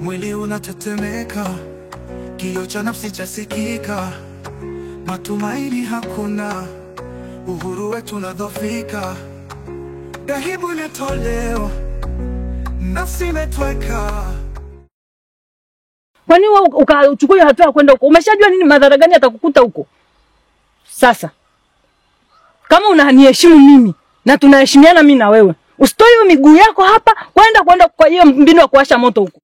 Mwili unatetemeka, kilio cha nafsi chasikika, matumaini hakuna, uhuru wetu unadhoofika. Dhahibu imetolewa, nafsi imetweka. Kwa nini wewe ukachukua hatua kwenda huko? Umeshajua nini madhara gani atakukuta huko? Sasa kama unaniheshimu mimi na tunaheshimiana mimi na wewe, usitoe hiyo miguu yako hapa kwenda kwa hiyo mbinu ya kuwasha moto huko.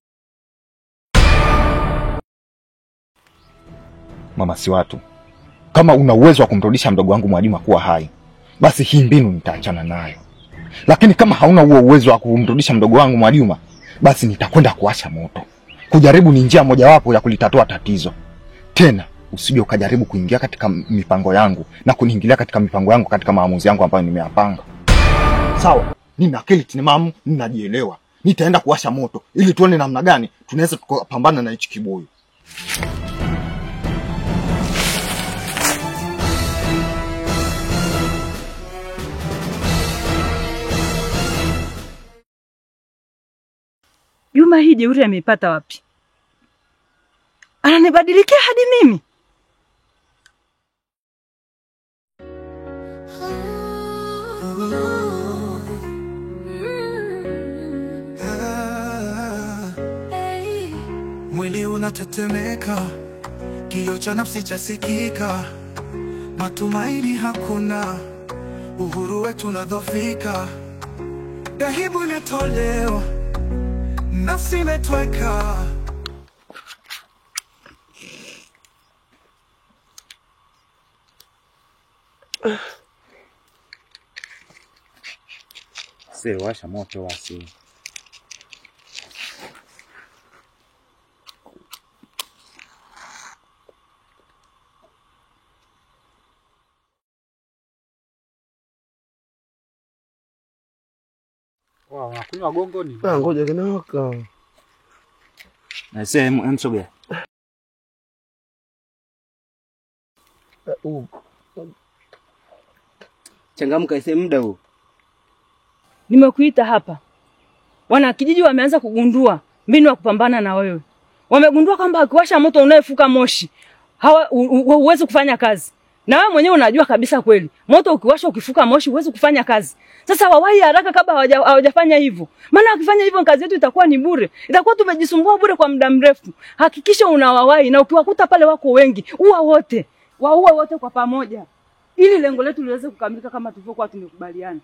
Mama si watu, kama una uwezo wa kumrudisha mdogo wangu Mwajuma kuwa hai, basi hii mbinu nitaachana nayo. Lakini kama hauna huo uwezo wa kumrudisha mdogo wangu Mwajuma, basi nitakwenda kuwasha moto. Kujaribu ni njia mojawapo ya kulitatua tatizo. Tena usije ukajaribu kuingia katika mipango yangu na kuniingilia katika mipango yangu katika maamuzi yangu ambayo nimeyapanga. Sawa, nina akili timamu, ninajielewa. Nitaenda kuwasha moto ili tuone namna gani tunaweza tukapambana na hichi kibuyu. Juma hii jeuri ameipata wapi? Ananibadilikia hadi mimi. Mwili unatetemeka, kilio cha nafsi chasikika, matumaini hakuna, uhuru wetu unadhoofika. Dhahibu imetolewa, nafsi imetweka. Sasa washa moto wasi. Wao unakunywa gongo ni? Ah, ngoja kinawaka. Na sasa msogea. Changamka ise muda huu. Nimekuita hapa. Wana kijiji wameanza kugundua mbinu ya kupambana na wewe. Wamegundua kwamba ukiwasha moto unayefuka moshi, huwezi kufanya kazi. Na wewe mwenyewe unajua kabisa kweli. Moto ukiwasha ukifuka moshi huwezi kufanya kazi. Sasa wawahi haraka kabla hawajafanya hivyo. Maana wakifanya hivyo kazi yetu itakuwa ni bure. Itakuwa tumejisumbua bure kwa muda mrefu. Hakikisha unawawahi na ukiwakuta pale wako wengi, uwa wote. Waua wote kwa pamoja. Ili lengo letu liweze kukamilika kama tulivyokuwa tumekubaliana.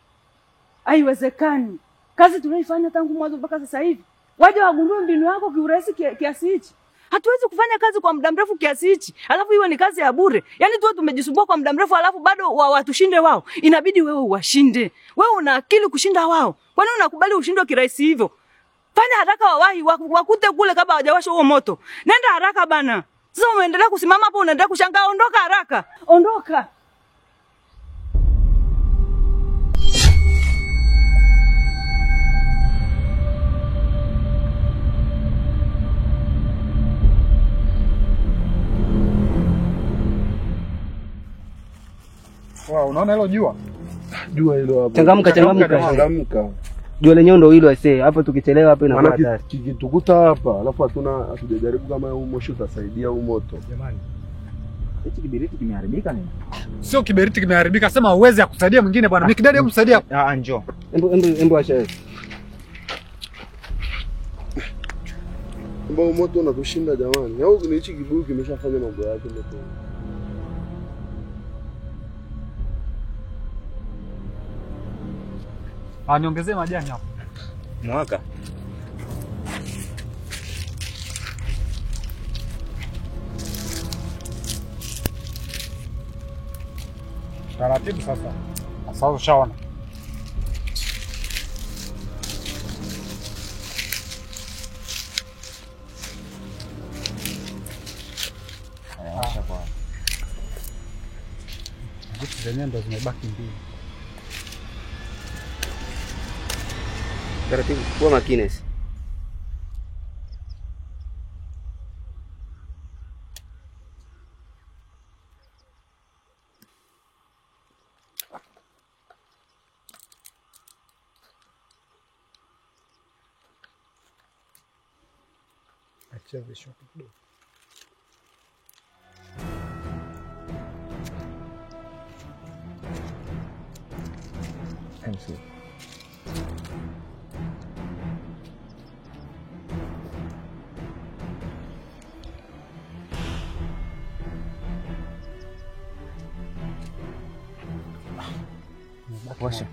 Haiwezekani. Kazi tunaifanya tangu mwanzo mpaka sasa hivi, waje wagundue mbinu yako kiurahisi kiasi hichi. Hatuwezi kufanya kazi kwa muda mrefu kiasi hichi, alafu iwe ni kazi ya bure. Yaani tuwe tumejisumbua kwa muda mrefu alafu bado watushinde wao. Inabidi wewe uwashinde. Wewe una akili kushinda wao. Kwa nini unakubali ushindwe kirahisi hivyo? Fanya haraka wawahi wakute kule kabla hawajawasha huo moto. Nenda haraka bana. Sasa umeendelea kusimama hapo unaendelea kushangaa. Ondoka haraka. Ondoka. Wow, unaona hilo jua? Jua hilo hapo. Changamka, changamka, changamka. Jua lenyewe ndio hilo aisee. Hapo tukichelewa hapo inakuwa hatari. Kikitukuta hapa, alafu hatujajaribu kama huu moshi utasaidia huu moto. Jamani. Hichi kiberiti kimeharibika nini? Sio kiberiti kimeharibika, sema uweze akusaidia mwingine bwana. Mikidadi hebu msaidia. Ah, njoo. Embo acha. Mbona moto unatushinda jamani? Au ni hichi kibuyu kimeshafanya mambo yake moto. Ah, niongezee majani hapo. Mwaka. Taratibu sasa. Sasa ushaona. Vitu zenyewe ndo zimebaki mbili. Taratibu, kuwa makini. Nishavishuka kidogo. MC. Washa.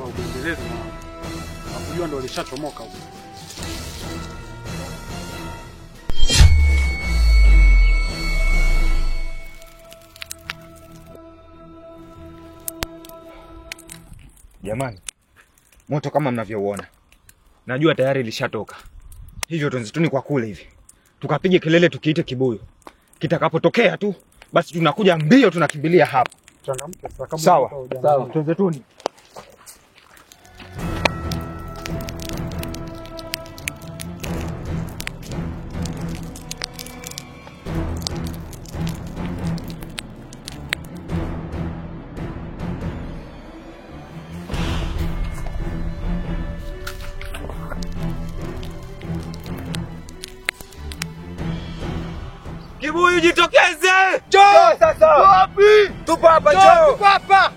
Ubembeleze na kujua ndo alishachomoka huko. Jamani, moto kama mnavyouona, najua tayari ilishatoka. Hivyo tuzituni kwa kule hivi, tukapige kelele tukiite kibuyu. Kitakapotokea tu basi tunakuja mbio, tunakimbilia hapa. Changamka sasa kabla. Sawa, sawa, tuzituni. Kibuyu jitokeze! Njoo sasa! Wapi? Tupo hapa njoo. Tupo hapa.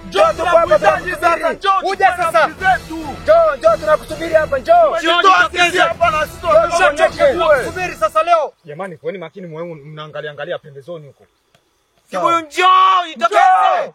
Njoo tupo hapa sasa. Njoo. Kuja sasa. Njoo, njoo tunakusubiri hapa njoo. Njoo jitokeze hapa na sisi tunakusubiri sasa leo. Jamani, kuweni makini mwe mnaangalia angalia pembezoni huko. Kibuyu njoo jitokeze.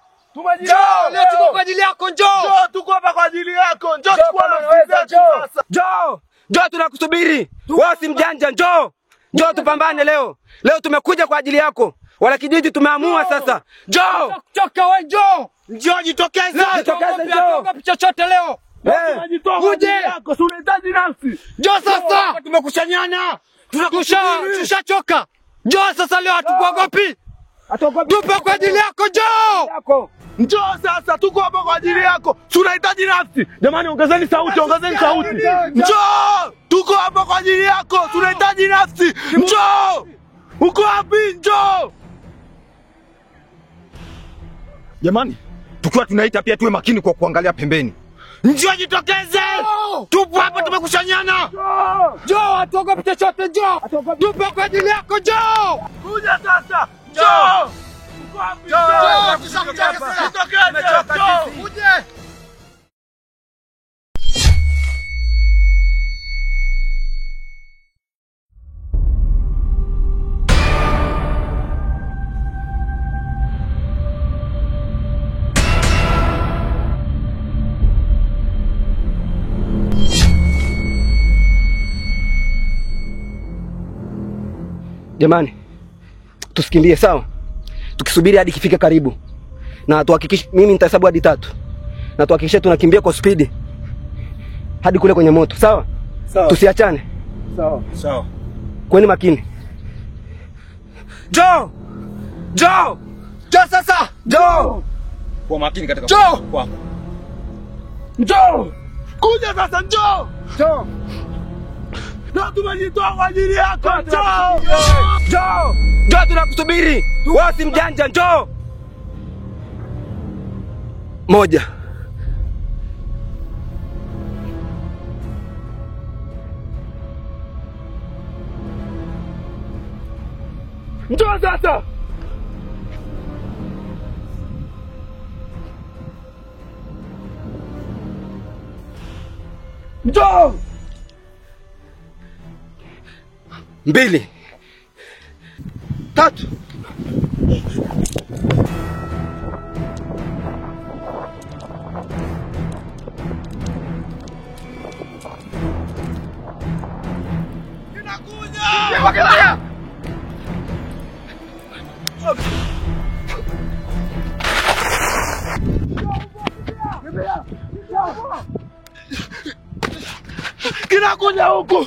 Njoo, leo tuko kwa ajili yako njoo. Njoo tuko hapa kwa ajili yako. Njoo chukua nafasi zetu sasa. Njoo. Njoo tunakusubiri. Wewe si mjanja njoo. Njoo tupambane leo. Leo tumekuja kwa ajili yako. Wala kijiji tumeamua sasa. Njoo. Choka wewe njoo. Njoo jitokeze. Jitokeze njoo. Tuogope chochote leo. Uje. Si unahitaji nafsi. Njoo sasa. Tumekushanyana. Tushachoka. Njoo sasa leo hatukuogopi. Tupo kwa ajili yako njoo. Njoo sasa, tuko hapa kwa ajili yako. Tunahitaji nafsi. Jamani, ongezeni sauti, ongezeni sauti. Njoo! Tuko hapa kwa ajili yako. Tunahitaji nafsi. Njoo! Uko wapi? Njoo! Jamani, tukiwa tunaita pia tuwe makini kwa kuangalia pembeni. Njoo jitokeze. Tupo hapa tumekushanyana. Njoo, hatuogopi chochote njoo. Tupo kwa ajili yako njoo. Kuja sasa. Njoo! Njoo! Jitokeze! Njoo! Uje. Jamani, tusikimbie sawa? Tukisubiri hadi kifike karibu. Na tuhakikishe, mimi nitahesabu hadi 3. Na tuhakikishe tunakimbia kwa spidi hadi kule kwenye moto, sawa? Sawa. Tusiachane. Sawa. Sawa. Kweni makini. Njoo! Njoo! Njoo sasa! Njoo! Kwa makini katika Njoo! kwako. Njoo! Kuja sasa njoo! Njoo! Na tumejitoa kwa ajili yako. Njoo! Njoo! Njoo tunakusubiri. Wewe si mjanja njoo. 1. Njoo sasa. Njoo! 2. 3. Kinakuja! Kinakuja huku.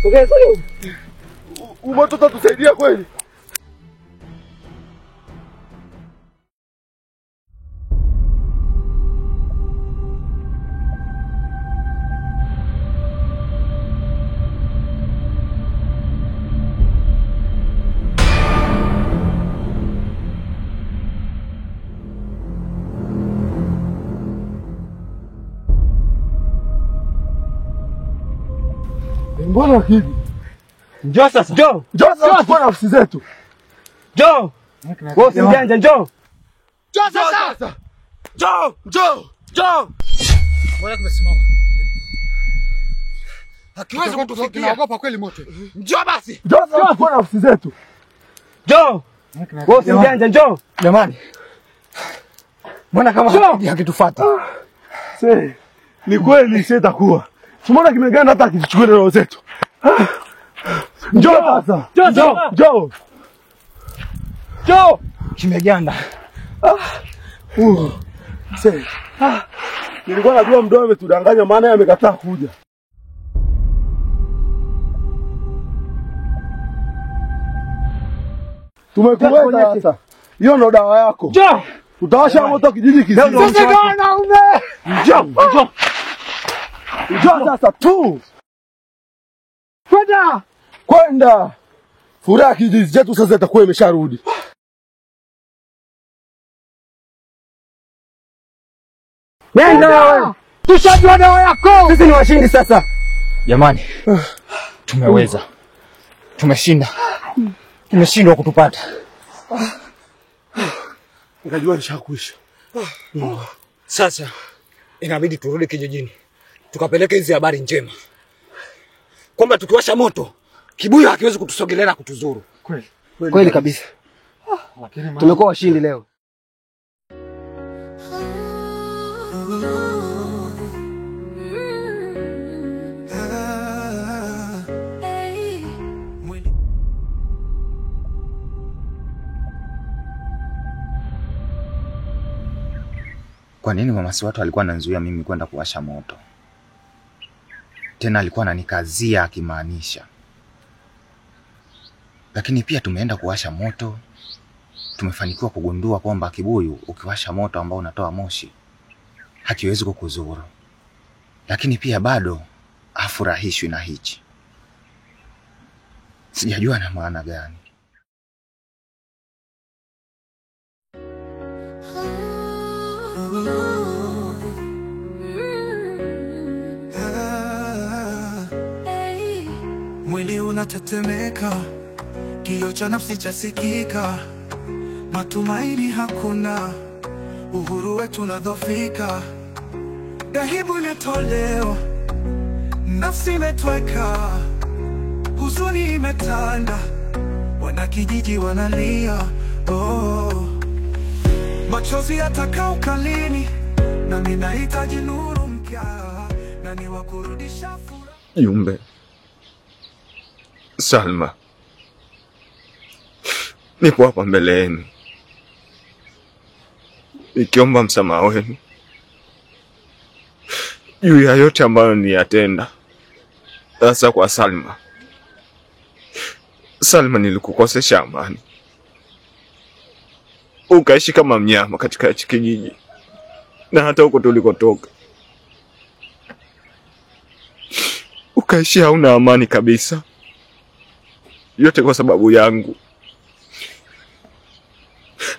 Sogea, sogea. Umoto utatusaidia kweli? Mbona hivi? Njoo sasa. Njoo. Njoo sasa kwa nafsi zetu. Njoo. Wewe si mjanja, njoo. Njoo sasa. Njoo, njoo, njoo. Mbona tumesimama? Hakiwezi kutufikia. Tunaogopa kweli moto. Njoo basi. Njoo sasa kwa nafsi zetu. Njoo. Wewe si mjanja, njoo. Jamani. Mbona kama hakitufuata? Sasa ni kweli sitakuwa. Tumeona kimeganda hata akichukua roho zetu. Njoo sasa. Njoo. Njoo. Njoo. Kimeganda. Sasa. Nilikuwa najua mdomo ametudanganya maana yeye amekataa kuja. Tumekuweka sasa. Hiyo ndo dawa yako. Njoo. Utawasha moto kijiji kizima. Sisi ndio wanaume. Njoo. Njoo. Njoo sasa tu. Kwenda. Kwenda. Furaha kijiji chetu sasa itakuwa imesharudi. Nenda wewe. Tushajua dawa yako. Sisi ni washindi sasa. Jamani, tumeweza. Tumeshinda. Tumeshindwa kutupata. Nikajua nishakwisha. Sasa inabidi turudi kijijini. Tukapeleke hizi habari njema. Kwamba tukiwasha moto, kibuyu hakiwezi kutusogelea na kutuzuru. Kweli. Kweli kabisa. Tumekuwa washindi leo. Kwa nini mama Siwatu alikuwa ananizuia mimi kwenda kuwasha moto? Tena alikuwa ananikazia akimaanisha. Lakini pia tumeenda kuwasha moto, tumefanikiwa kugundua kwamba kibuyu ukiwasha moto ambao unatoa moshi hakiwezi kukuzuru. Lakini pia bado hafurahishwi na hichi. Sijajua na maana gani. Mwili unatetemeka, kilio cha nafsi chasikika, matumaini hakuna, uhuru wetu unadhoofika. Dhahibu imetolewa, nafsi imetweka, huzuni imetanda, wanakijiji wanalia. Oh, machozi yatakauka lini? Na ninahitaji nuru mpya, na ni wa kurudisha furaha. Jumbe Salma, nipo hapa mbele yenu nikiomba msamaha wenu juu ya yote ambayo niliyatenda, hasa kwa Salma. Salma, nilikukosesha amani, ukaishi kama mnyama katika kijiji na hata huko tulikotoka ukaishi hauna amani kabisa. Yote kwa sababu yangu.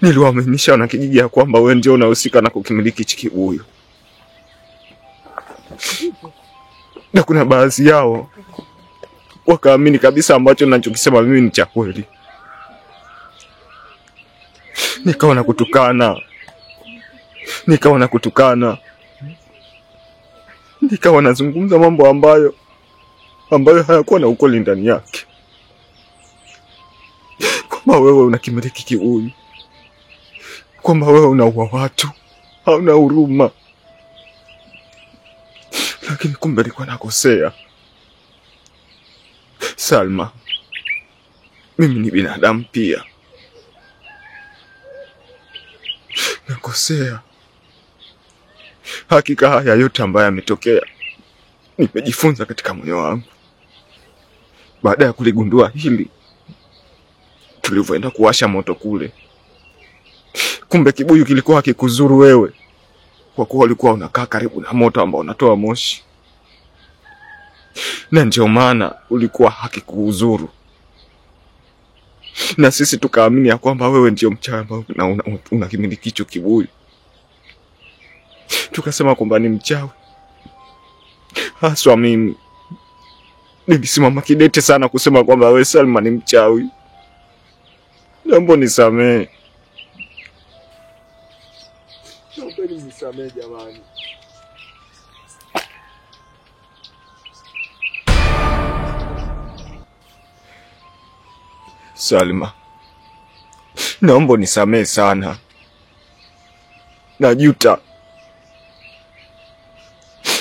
Niliwaaminisha wanakijiji ya kwamba wewe ndio unahusika na kukimiliki hichi kibuyu. Na kuna baadhi yao wakaamini kabisa ambacho ninachokisema mimi ni cha kweli. Nikawa nakutukana. Nikawa nakutukana. Nikawa nazungumza mambo ambayo hayakuwa na ukweli ndani yake. Kwamba wewe unakimiliki kibuyu, kwamba wewe unaua watu, hauna huruma. Lakini kumbe nilikuwa nakosea. Salma, mimi ni binadamu pia. Nakosea. Hakika haya yote ambayo yametokea nimejifunza katika moyo wangu. Baada ya kuligundua hili, tulivyoenda kuwasha moto kule, kumbe kibuyu kilikuwa hakikuzuru wewe, kwa kuwa ulikuwa unakaa karibu na moto ambao unatoa moshi, na ndio maana ulikuwa hakikuzuru. Na sisi tukaamini ya kwamba wewe ndio mchawi ambao unakimiliki hicho kibuyu. Tukasema kwamba ni mchawi. Haswa mimi. Nilisimama kidete sana kusema kwamba wewe Salma ni mchawi. Naomba nisamehe. Naomba nisamehe jamani. Salma, naomba nisamehe sana. Najuta.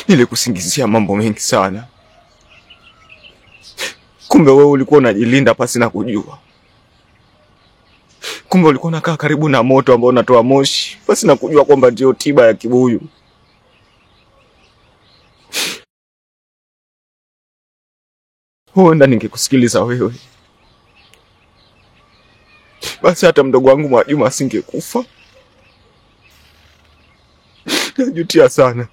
Nilikusingizia mambo mengi sana. Kumbe wewe ulikuwa unajilinda pasi na kujua. Kumbe ulikuwa unakaa karibu na moto ambao unatoa moshi pasi na kujua kwamba ndio tiba ya kibuyu. Huenda ningekusikiliza wewe, basi hata mdogo wangu Mwajuma asingekufa. Najutia sana.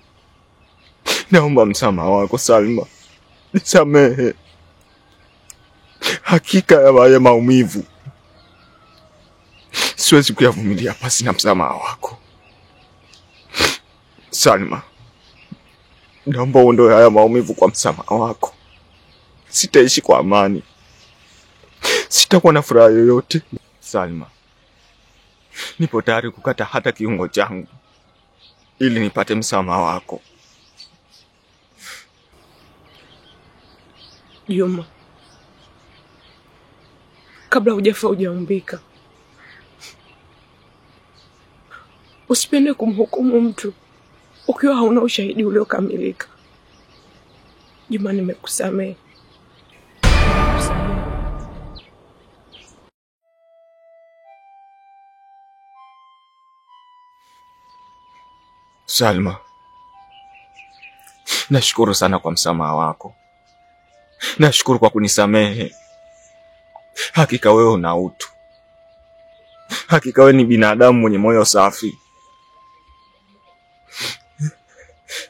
Naomba msamaha wako Salma. Nisamehe. Hakika ya maumivu siwezi kuyavumilia pasi na msamaha wako. Salma, naomba uondoe haya maumivu kwa msamaha wako. Sitaishi kwa amani. Sitakuwa na furaha yoyote. Salma, nipo tayari kukata hata kiungo changu ili nipate msamaha wako. Juma, kabla hujafa hujaumbika, usipende kumhukumu mtu ukiwa hauna ushahidi uliokamilika. Juma, nimekusamehe. Nimekusamehe. Salma, nashukuru sana kwa msamaha wako. Nashukuru kwa kunisamehe. Hakika wewe una utu. Hakika wewe ni binadamu mwenye moyo safi.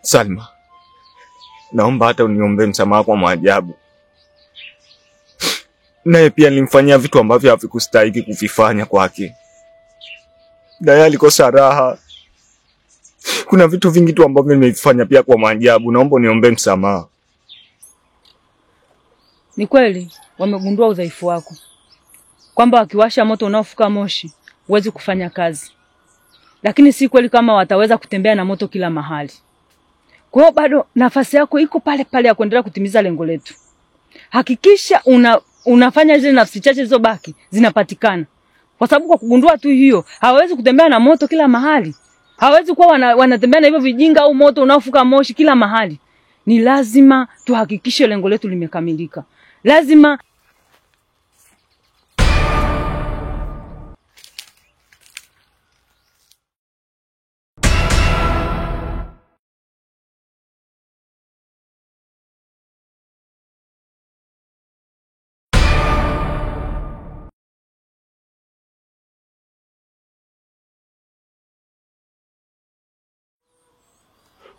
Salma, naomba hata uniombee msamaha kwa Maajabu. Naye pia nilimfanyia vitu ambavyo havikustahili kuvifanya kwake. Naye alikosa raha. Kuna vitu vingi tu ambavyo nimevifanya pia kwa Maajabu. Naomba uniombee msamaha. Ni kweli wamegundua udhaifu wako, kwamba wakiwasha moto unaofuka moshi huwezi kufanya kazi. Lakini si kweli kama wataweza kutembea na moto kila mahali. Kwa hiyo bado nafasi yako iko pale pale ya kuendelea kutimiza lengo letu. Hakikisha unafanya zile nafsi chache zilizobaki zinapatikana. Kwa sababu kwa kugundua tu hiyo, hawawezi kutembea na moto kila mahali. Hawawezi kuwa wanatembea na hivyo vijinga au moto unaofuka moshi kila mahali. Ni lazima tuhakikishe lengo letu limekamilika. Lazima.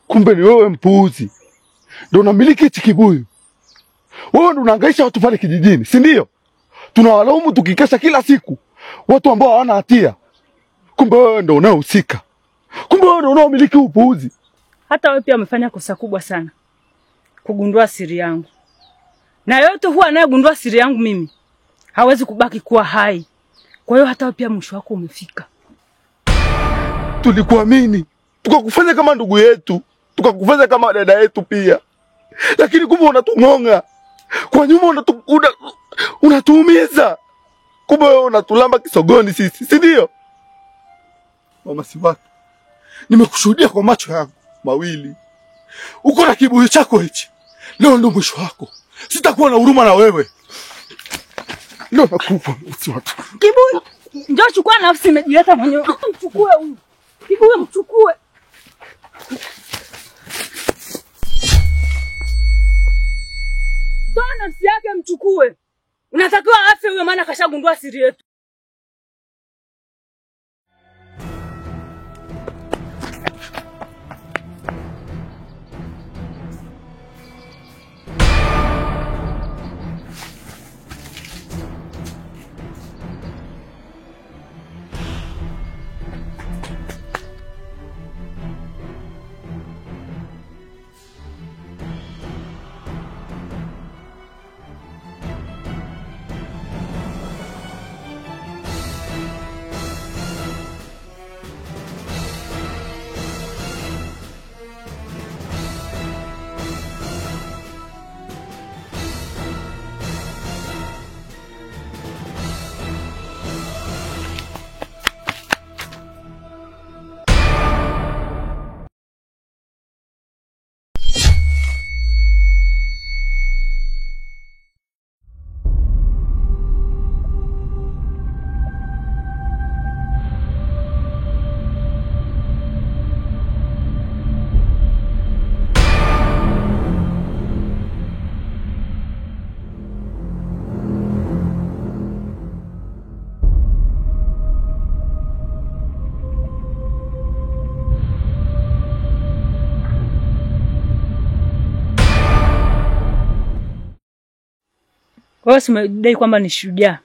Kumbe ni wewe mpuuzi ndio unamiliki hichi kibuyu. Wewe ndio unahangaisha watu pale kijijini, si ndio? Tunawalaumu tukikesha kila siku watu ambao hawana hatia. Kumbe wewe ndio unahusika. Kumbe wewe ndio unaomiliki upuuzi. Hata wewe pia umefanya kosa kubwa sana kugundua siri yangu. Na yote huwa anayegundua siri yangu mimi hawezi kubaki kuwa hai. Kwa hiyo hata wewe pia mwisho wako umefika. Tulikuamini, tukakufanya kama ndugu yetu, tukakufanya kama dada yetu pia. Lakini kumbe unatungonga. Kwa nyuma unatuumiza. Kumbe wewe unatulamba kisogoni sisi, si ndio? Mama Siwatu, nimekushuhudia kwa macho yangu mawili. Uko na kibuyu chako hichi. Leo ndio mwisho wako. Sitakuwa na huruma na wewe. Leo nakufa Siwatu. Kibuyu, njoo chukua nafsi imejileta mwenyewe. Mchukue huyu. Kibuyu mchukue. Toa nafsi yake mchukue. Unatakiwa afe huyo, maana kashagundua siri yetu. Wewe si umedai kwamba ni shujaa.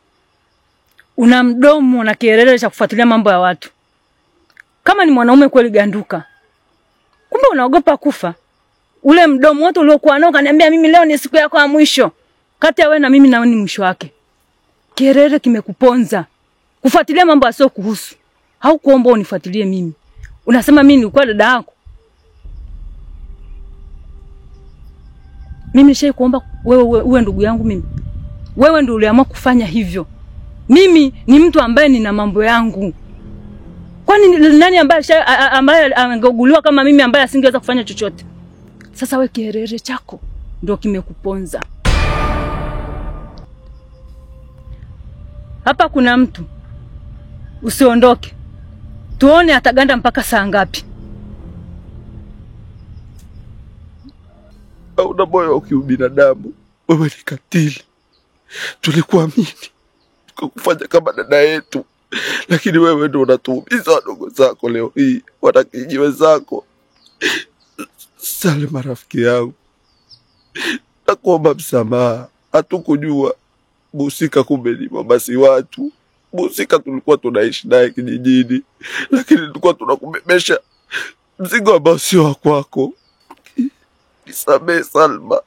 Una mdomo na kielele cha kufuatilia mambo ya watu. Kama ni mwanaume kweli ganduka. Kumbe unaogopa kufa. Ule mdomo wote uliokuwa nao kaniambia mimi leo ni siku yako ya mwisho. Kati ya wewe na mimi naoni mwisho wake. Kielele kimekuponza. Kufuatilia mambo yasiyo kuhusu. Haukuomba unifuatilie mimi. Unasema mimi nilikuwa dada yako. Mimi nishai kuomba wewe uwe ndugu yangu mimi. Wewe ndio uliamua kufanya hivyo. Mimi ni mtu ambaye nina mambo yangu. Kwani nani ambaye angeguliwa kama mimi ambaye asingeweza kufanya chochote? Sasa wewe kiherehere chako ndio kimekuponza. Hapa kuna mtu. Usiondoke. Tuone ataganda mpaka saa ngapi. Hauna moyo wa kiubinadamu. Wewe ni katili. Tulikuamini, tukakufanya kama dada yetu, lakini wewe ndio unatuumiza wadogo zako leo hii, wanakijiji wenzako. Salma rafiki yangu, nakuomba msamaha. Hatukujua mhusika kumbe ni mama si watu. Mhusika tulikuwa tunaishi naye kijijini, lakini tulikuwa tunakubebesha mzigo ambao sio wa kwako. Nisamehe Salma,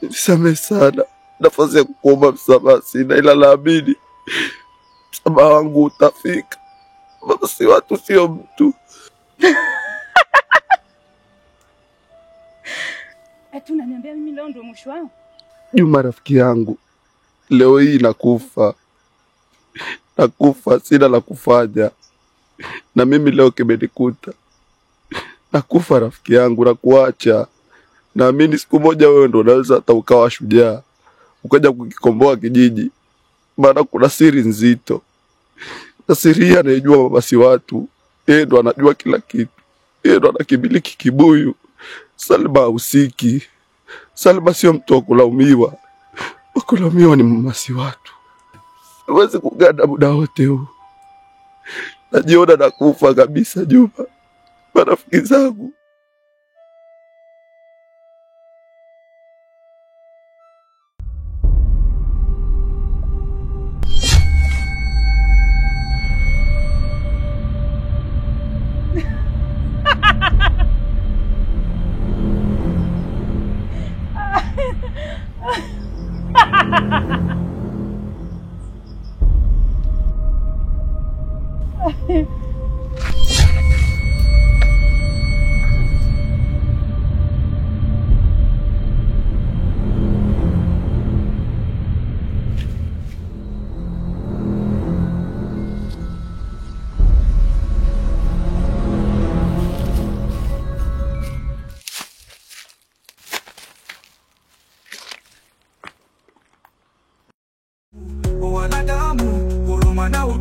nisamehe sana. Nafasi ya kuomba msamaha sina, ila naamini msamaha wangu utafika. Mama si watu, sio mtu. Eti unaniambia mimi leo ndio mwisho wangu? Juma rafiki yangu, leo hii nakufa. Nakufa, sina la kufanya. Na mimi leo kimenikuta. Nakufa rafiki yangu, nakuacha. Naamini siku moja wewe ndio unaweza hata ukawa shujaa, ukaja kukikomboa kijiji. Maana kuna siri nzito. Na siri hii anayejua mama si watu. Yeye ndo anajua kila kitu. Yeye ndo anakimiliki kibuyu. Salma hahusiki. Salma sio mtu wa kulaumiwa. Wa kulaumiwa ni mama si watu. Siwezi kuganda muda wote huu. Najiona nakufa kabisa Juma. Marafiki zangu.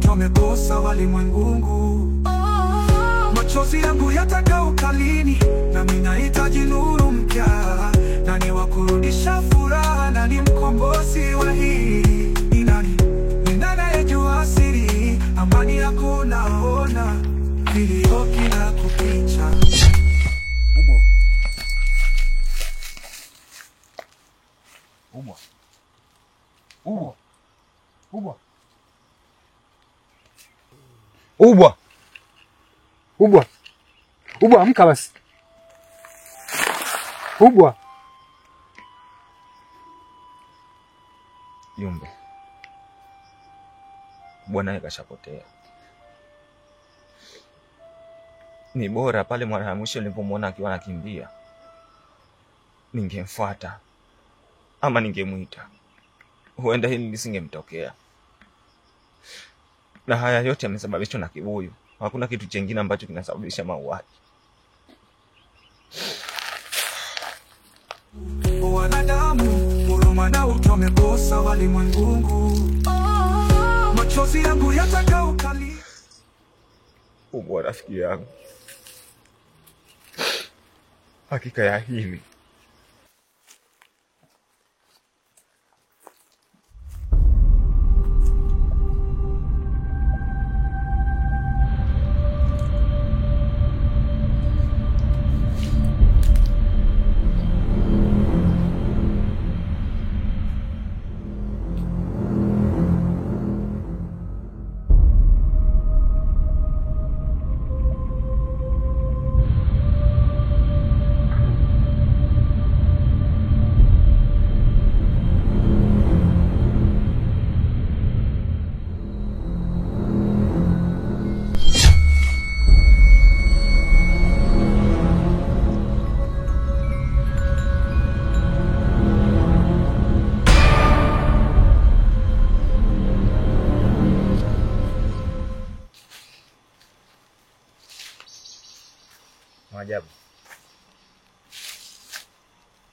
Wamekosa walimwengu. Machozi yangu yatakauka lini? Na mimi nahitaji nuru mpya. Nani wa kurudisha furaha? Nani mkombozi wa hii? Ni nani? Ni nani anayejua siri? Amani yako naona vilio kila kukicha. Ubwa. Ubwa. Ubwa. Ubwa. Ubwa. Ubwa. Ubwa, amka basi. Ubwa. Yumbe. Bwana kashapotea. Ni bora pale mara ya mwisho nilipomuona akiwa anakimbia, ningemfuata ama ningemuita, huenda hili lisingemtokea. Na haya yote yamesababishwa na kibuyu. Hakuna kitu kingine ambacho kinasababisha mauaji. Wanadamu huruma na utu wamekosa walimwengu. Machozi yangu yatakauka lini? Ubwa rafiki yangu, hakika ya hili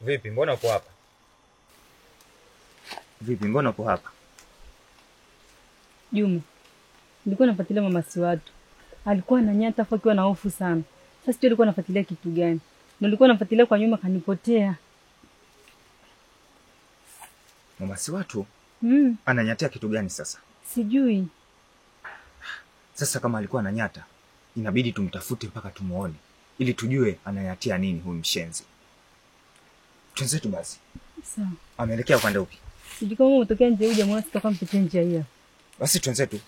Vipi, mbona upo hapa? Vipi, mbona upo hapa? Juma, nilikuwa nafuatilia mama Siwatu. Alikuwa ananyata afu akiwa na hofu sana. Sasa sijui alikuwa anafuatilia kitu gani. Nilikuwa nafuatilia kwa nyuma kanipotea. Mama Siwatu? Ananyatia kitu gani sasa? Sijui. Sasa kama alikuwa ananyata, inabidi tumtafute mpaka tumuone ili tujue ananyatia nini huyu mshenzi. Twenzetu basi. Sawa. Ameelekea upande upi? Sijui kama umetokea nje huja mwana sitakuwa mpitie njia hiyo. Basi twenzetu.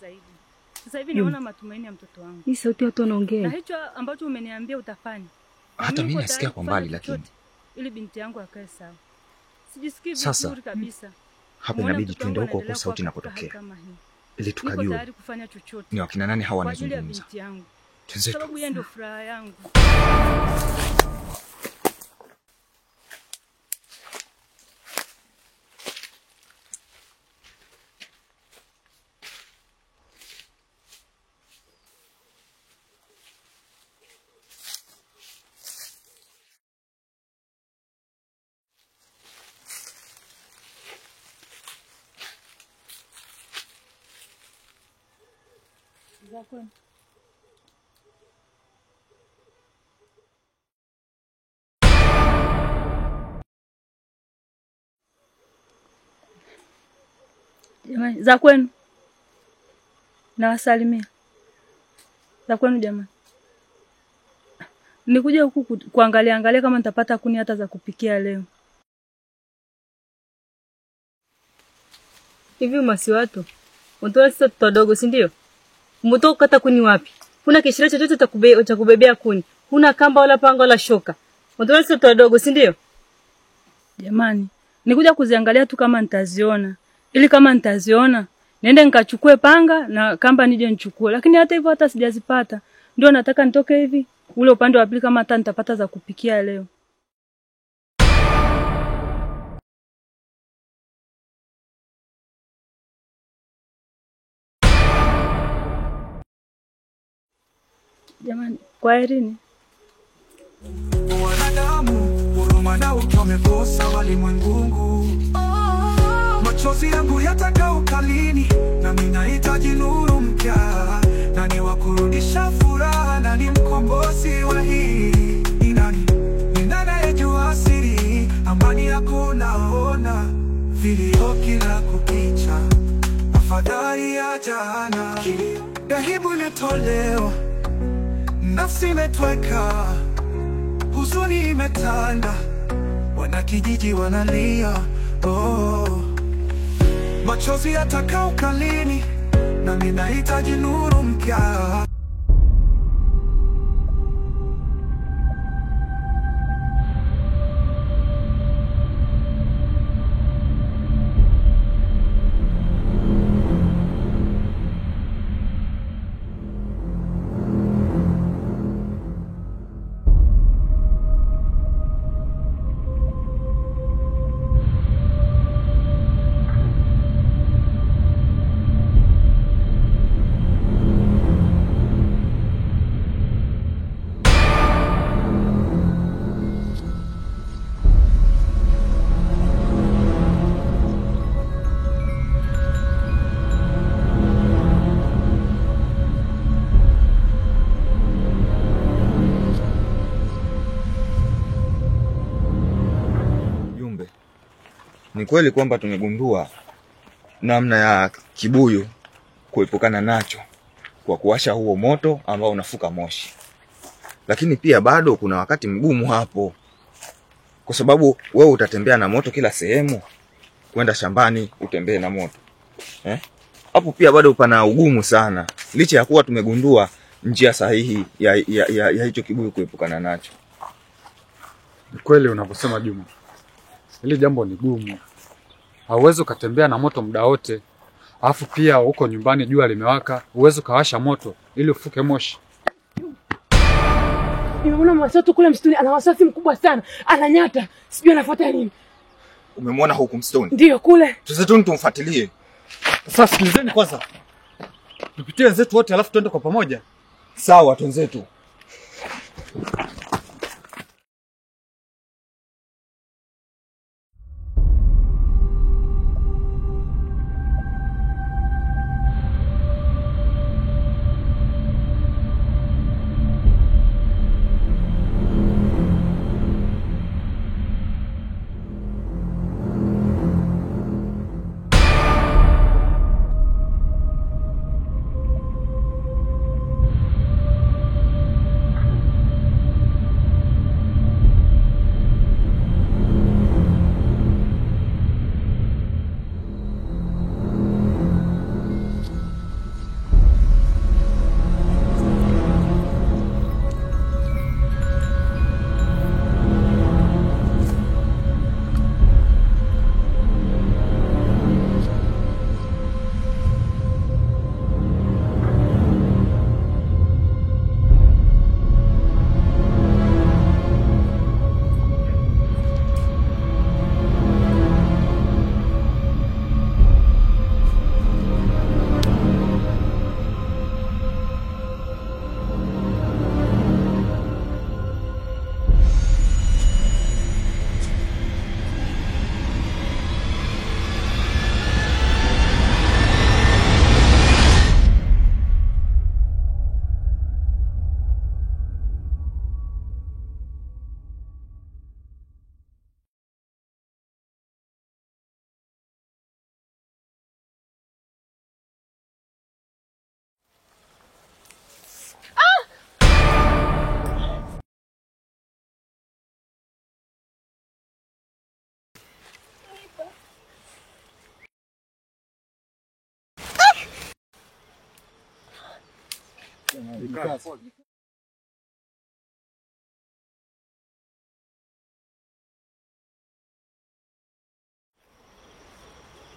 Zaidi. Sasa hivi naona matumaini ya mtoto wangu. Ni sauti watu wanaongea. Na hicho ambacho umeniambia utafanya. Hata mimi nasikia kwa mbali lakini ili binti yangu akae sawa. Sijisikii vizuri kabisa. Hapa inabidi tuende huko huko sauti inapotokea. Ili tukajue ni wakina nani hawa wanazungumza. Tuanze. Sababu yeye ndio furaha yangu. Jamani, za kwenu. Nawasalimia. Za kwenu jamani. Nikuja huku kuangalia angalia kama nitapata kuni hata za kupikia leo. Hivi Masiwatu, unatoa sasa watoto wadogo, si ndio? Umetoka kukata kuni wapi? Huna kishiria chochote cha kubebea kuni. Huna kamba wala panga wala shoka. Unatoa sasa watoto wadogo, si ndio? Jamani, nikuja kuziangalia tu kama nitaziona. Ili kama nitaziona, niende nikachukue panga na kamba nije nichukue. Lakini hata hivyo hata sijazipata. Ndio nataka nitoke hivi ule upande wa pili kama hata nitapata za kupikia leo. Jamani, kwaherini. Wanadamu huruma na utu wamekosa walimwengu. Machozi yangu yatakauka lini? Na mimi nahitaji nuru mpya. Nani wa kurudisha furaha? Nani mkombozi wa hii? Ni nani? Ni nani anayejua siri? Amani hakuna, vilio kila kukicha. Afadhali ya jana. Dhahibu imetolewa, nafsi imetweka, huzuni imetanda, wanakijiji wanalia. Oh, machozi yatakauka lini? Na mimi nahitaji nuru mpya. Ni kweli kwamba tumegundua namna ya kibuyu kuepukana nacho kwa kuwasha huo moto ambao unafuka moshi. Lakini pia bado kuna wakati mgumu hapo. Kwa sababu wewe utatembea na moto kila sehemu, kwenda shambani utembee na moto. Hapo pia bado pana ugumu sana, licha ya kuwa tumegundua njia sahihi ya hicho kibuyu kuepukana nacho. Ni kweli unavyosema Juma. Hili jambo ni gumu. Hauwezi ukatembea na moto muda wote. Alafu pia huko nyumbani jua limewaka, huwezi ukawasha moto ili ufuke moshi. Nimeona Masoto kule msituni ana wasiwasi mkubwa sana, ananyata, sijui anafuata nini. Umemwona huku msituni? Ndio kule. Tuzetu tumfuatilie. Sasa sikilizeni kwanza. Tupitie wenzetu wote alafu tuende kwa pamoja. Sawa, twenzetu.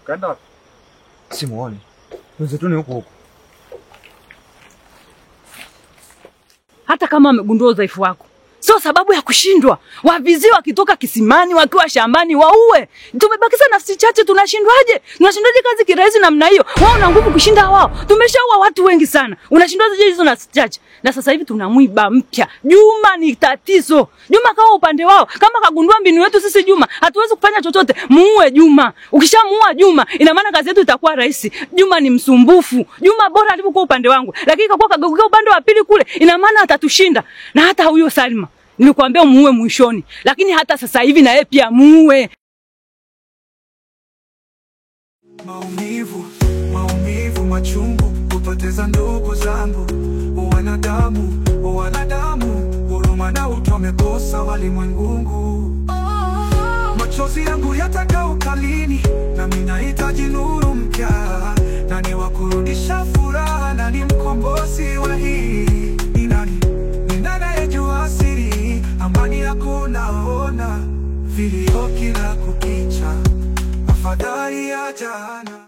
Kaenda wapi? Simuoni. Mzetuni huko huko. Hata kama amegundua udhaifu wako, sio sababu ya kushindwa. Wavizi wakitoka kisimani, wakiwa shambani, waue. Tumebakiza nafsi chache, tunashindwaje? Tunashindwaje kazi kirahisi namna hiyo? Wao una nguvu kushinda wao. Tumeshaua watu wengi sana. Unashindwaje hizo nafsi chache? Na sasa hivi tuna mwiba mpya. Juma ni tatizo. Juma kawa upande wao. Kama kagundua mbinu yetu sisi Juma, hatuwezi kufanya chochote. Muue Juma. Ukishamuua Juma, ina maana kazi yetu itakuwa rahisi. Juma ni msumbufu. Juma bora alipokuwa upande wangu, lakini kakuwa kageuka upande wa pili kule, ina maana atatushinda. Na hata huyo Salma nilikwambia muue mwishoni, lakini hata sasa hivi na yeye pia muue. Maumivu, maumivu machungu, kupoteza ndugu zangu. Wanadamu, wanadamu, huruma na utu wamekosa walimwengu. Machozi yangu yatakauka lini? Na mimi nahitaji nuru mpya. Nani wa kurudisha furaha? Nani mkombozi wa hii? Ni nani? Ni nani anayejua siri? Amani hakuna, ona vilio kila kukicha, afadhali ya jana.